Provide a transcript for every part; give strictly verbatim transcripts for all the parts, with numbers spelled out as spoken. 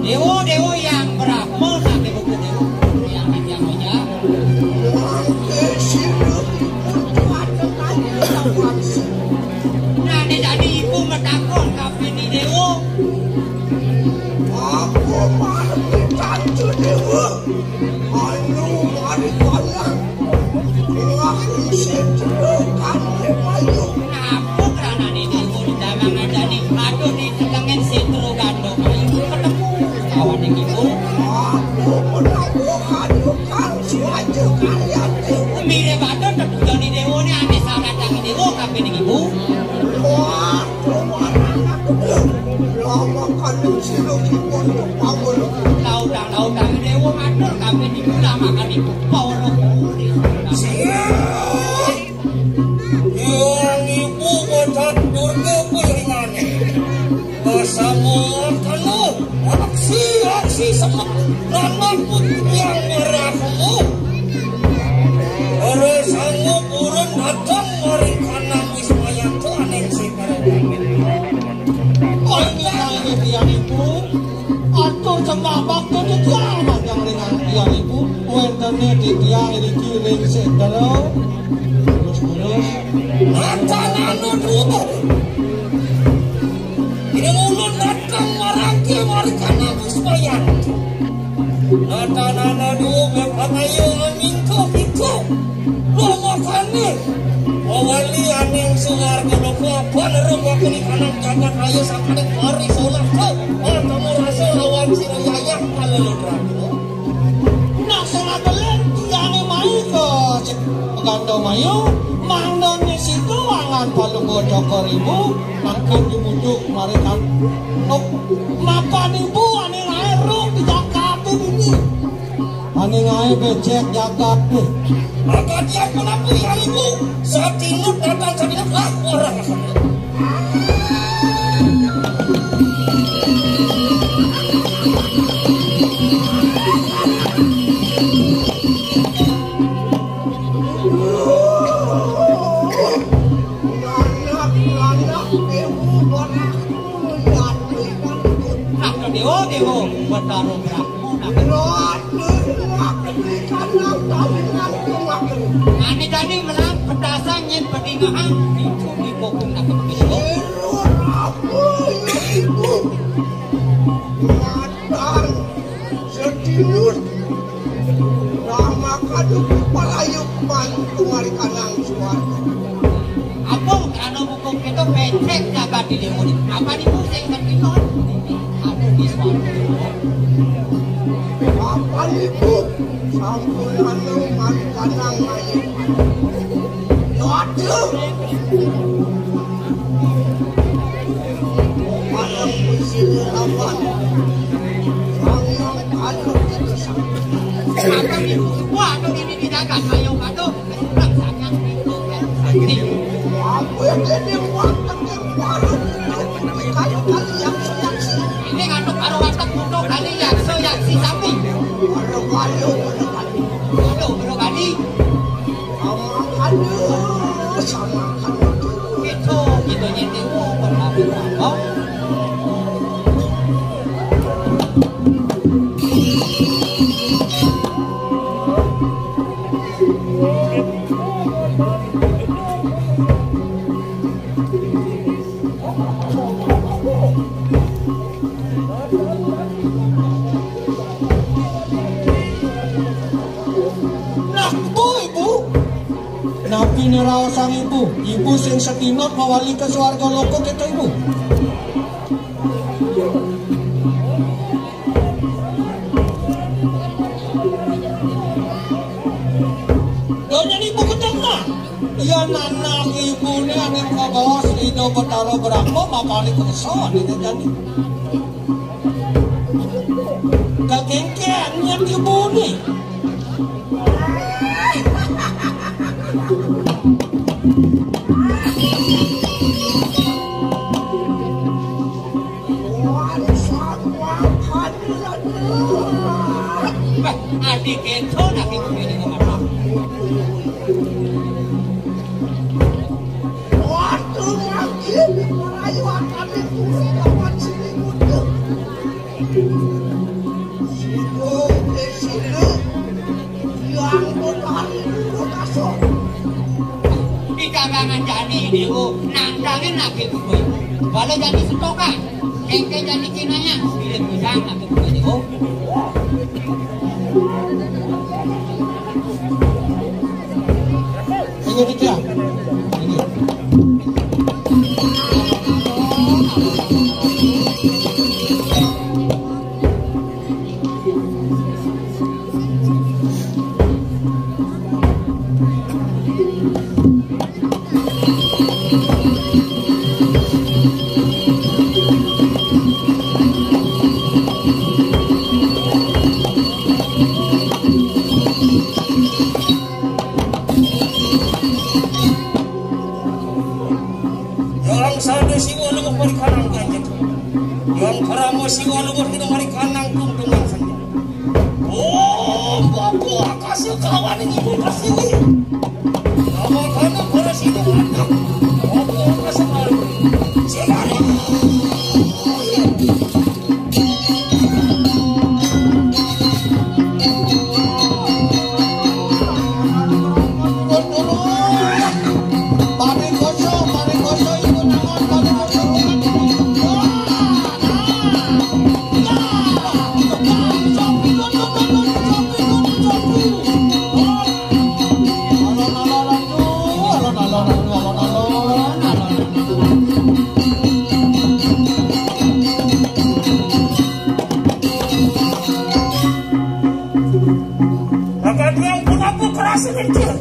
Déwa, déwa Hyang Brahma, saking buku déwa, Hyang Hyang Hyang. Nah, nek dadi ibu metakon kabeh ni déwa. Aku marep tante déwa. Anu mari konyang. Wah, sedro kabeh mayu. Napa kranane déwa di dalang ngandani? Aduh, di telengen sedro gandong mayu ketemu. Kawan iki, Bu. Aku menawa anu kang suwaja kalian déwa. Mirip adoh tetujane déwa ne ane saratang déwa kabeh niki, Bu. Wah, Romo anak aku. Romo kandung sira kipun pawon. Lautang-lautang déwa matur kabeh niku lamakan ibu para murid. Siap. Yang ibu boten durga piringane. Pasamuan kanu aksi-aksi semak lanang putri yang merahmu. Ora sangu purun datang maring kanang Wismayanto aning sing karekan. Wah, ini tiyang ibu. Atur sembah bakti titiang majeng ring tiyang ibu. Wentene titiang iriki ring sedera. Terus-terus. Matan anu duwur. Ida ulun datang marangke marikana Wismayanto. Natanana duwur mepakayo amingko-ingko. Lomakane. Mawali aning suwarga loka apa nero wakili kanang jagat raya sakane kari solah ko. Bertemu rasa lawan si Yayah Palelodra. Nak sing adeling tiange mai ke Gandamayu, mangdane situ angan Palungguh Cokor Ibu, mangkin dimujuk marikan. Nuk mapan ibu ane ngae rung di Jakarta ini. Ane ngae becek Jakarta. Maka dia pun aku yang ibu, satinut datang satinut lah orang. Nah, Dewa, Dewa, Batara Brahma, nah. Ane jani menang petasan nyen pedingahan, itu di kokong nak kepis. Matan sedinut. Rama kaduk palayu man tumari kanang suwarga. Apa krana hukum kita becek jagat di dewa ni? Apa ni pusing sedinut? Aduh, di suwarga. Apa ni bu? Sampun anu man kanang mayu. Waduh. Malam puisi lawan. Sangyang Aduh, itu sangat. Wah, aduh, ini dijaga, ayo, aduh. Aku yang jadi muat, tapi baru kali-kali yang saksi. Ini ngandung karo watak kuno kali yaksa yaksi sapi. Baru kali, baru kali. Aduh, baru kali. Sama aduh, sama aduh. Gitu, gitu, nyetimu, berlaku apa? Nah, Bu, Ibu. Napi niraosang Ibu? Ibu sing sadina mawali ka swarga loka kéto, Ibu. Donyané Ibu ketengah. Yén anak Ibuné ané kabaos Ida Betara Brahma maparing kersa, Ida jani. Kakéngkén nyén Ibuné. Adik itu nak ikut ini kemana? Waktu makin merayu akan itu dapat sini muncul. Sini, sini. Yang berlari dulu masuk. Di karangan jani ini, oh, nantangin lagi tuh, boy. Kalau jadi setokan, engke jadi kinayang, spirit pisang lagi tuh, boy, oh. Ini dia. Ini. Yang satu siwa luwih mari kanang ganjeng. Yang parama siwa luwih dina mari kanang tungtungan senja. Oh, bapak kasih kawan ini pasti. Nama kamu pada sini mantap. Bapak kasih kawan. Siapa? Maka dia pun aku keras kecil.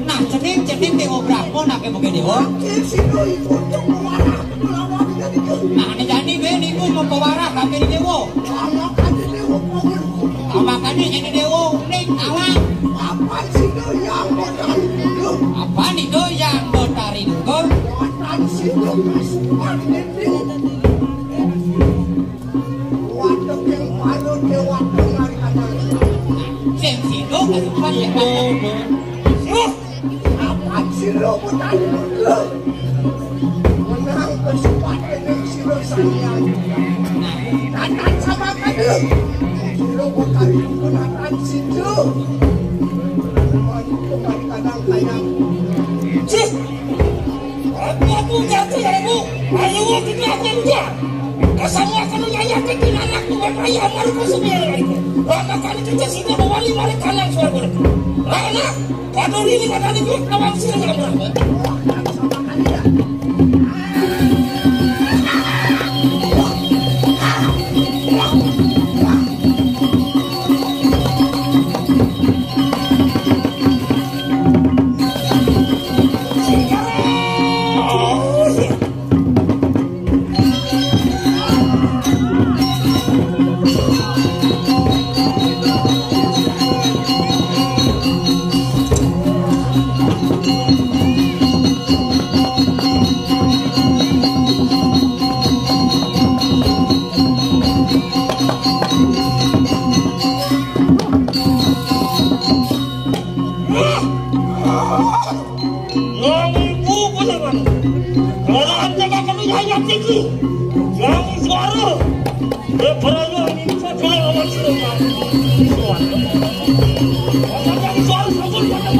Nah, cening, cening Déwa Brahma naké mungkin Déwa. Nah, né jani bé niku mapawarah kabéh Déwa. Makané ini Déwa unik awak. Apa itu yang Betari Luhur? Sing sida kasupan sing paling. Apan sira petani muda. Menang kesupat ning sira salian. Datang sama kade. Sira petani muda datang situ. Kembali kadang kayang. Cih. Aku, aku jatuh ya, Bu. Ayo, kita aku juga. Kasamu akan menyanyiakan di anakku, Bapak, ya, Markus sembilan. Maka kita sudah mewali mari kandang suara. Anak, Padahal ini kata di grup awal sini nggak pernah. Ora ate kami kaya tiku. Yang suara. Berperang ini suara lawan suara. Suara sabun pada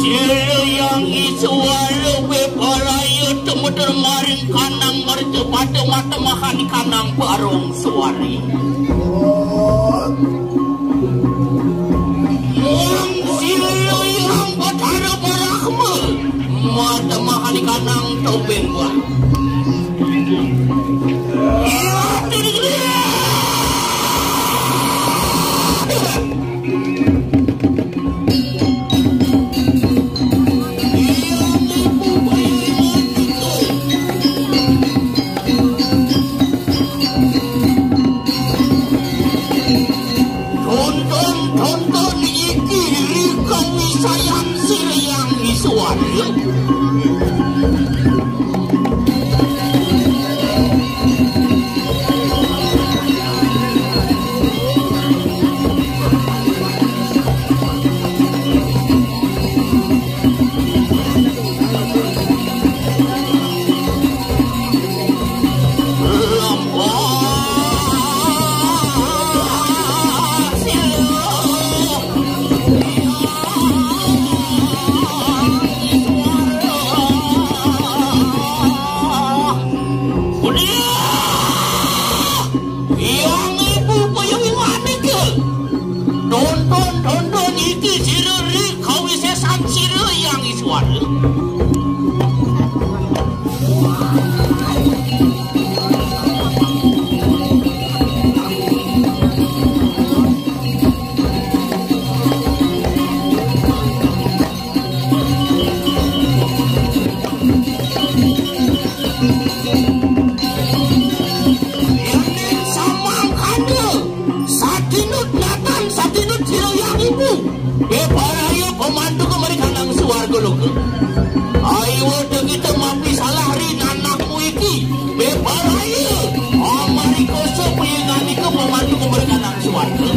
Sira Hyang Iswara bebaraya tumedun maring kanang mercapada matemahan kanang barung suari. Wong sira Hyang Bathara Brahma matemahan kanang tobeng wah. Tonton, tonton iki rikawisayan sira Hyang Iswara. Hyang Ibu Payung Manik. Tonton, tonton iki sira ri kawisesan sira Hyang Iswara. Samangkanda Bebaraya pembantu kemari kanang suarga loka. Ayo kita mapi salah ri nanakmu iki. Bebaraya. Amari koso puyengani ke pembantu kemari kanang suarga.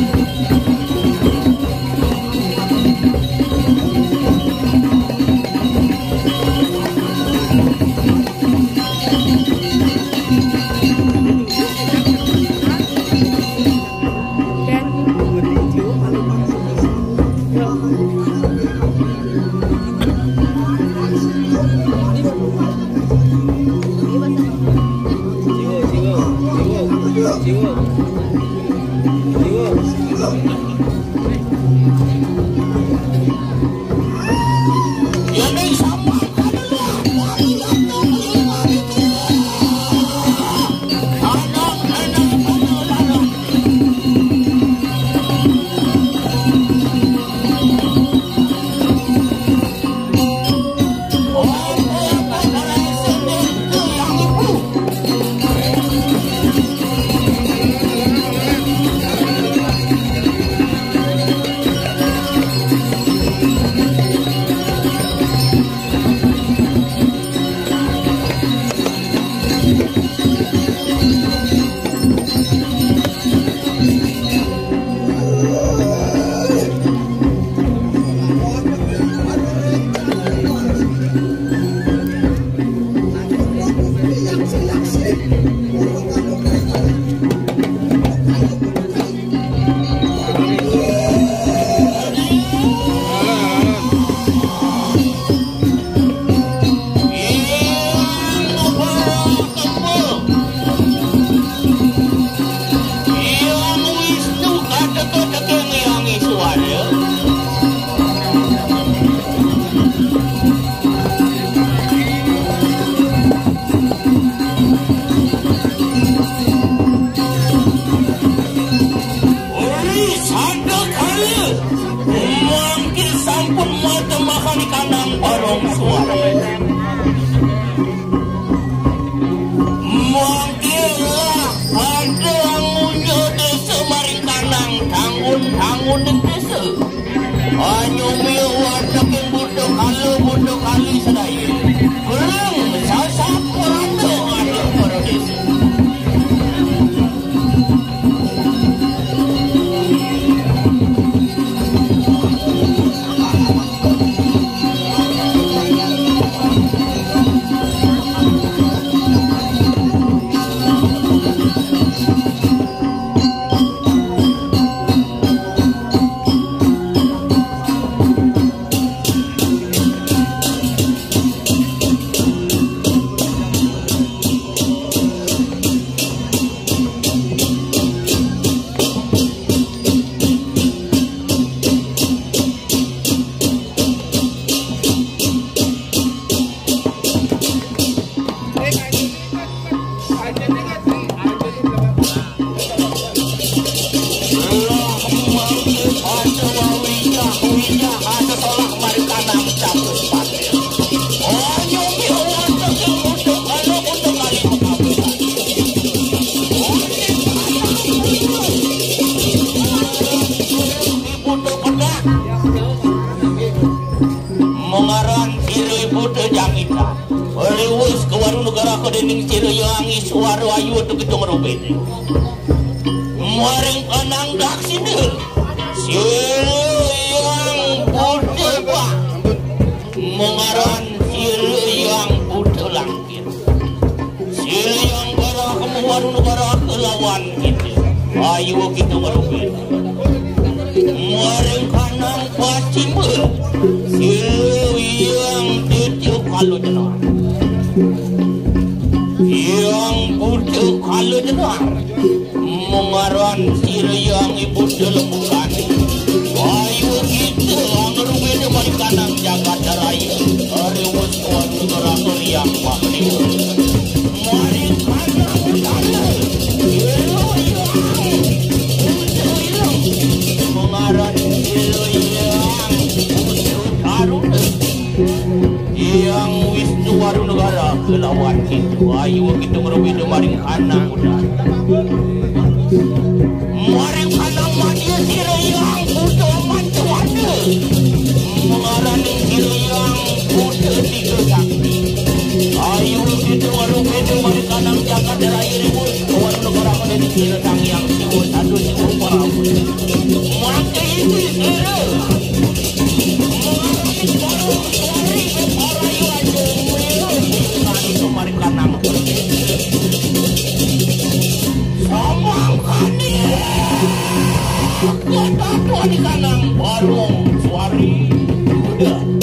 Ori sadakala mangke sampun matemahan kanang barong suara. Mangke lah ada angunya desa maring kanang tanggun-tanggun desa. Anyumi wartaking buta kala buta kali sadaya. Beleng sasak merata anak para desa. Mengaran sira ibu te jangitan. Liwes ke waru negara ke dening sira yang iswara ayu tu kitung rubin. Maring anang daksina. Sira yang buta bah. Mengaran sira yang buta langkir. Sira yang bara kemu waru negara kelawan kita. Ayu kita ngerubin. Maring kanang patimba. Sira yang tutup kalu jenar. Yang buta kalu jenar. Mengaran sira yang ibu dalam bukan. Ayu kita angger beda balik kanang jagat raya. Hari wes kawan negara yang wah. Mari kanang utara. Ilo yang buta ilo. Mengaran ilo yang buta karuna. Yang Wisnu Warunegara kelawan kita. Ayu kita ngerubin maring kanang udah. Maring kanang mati sira yang buta mancuana. Kota Tuanikanang Barong Suari. Udah.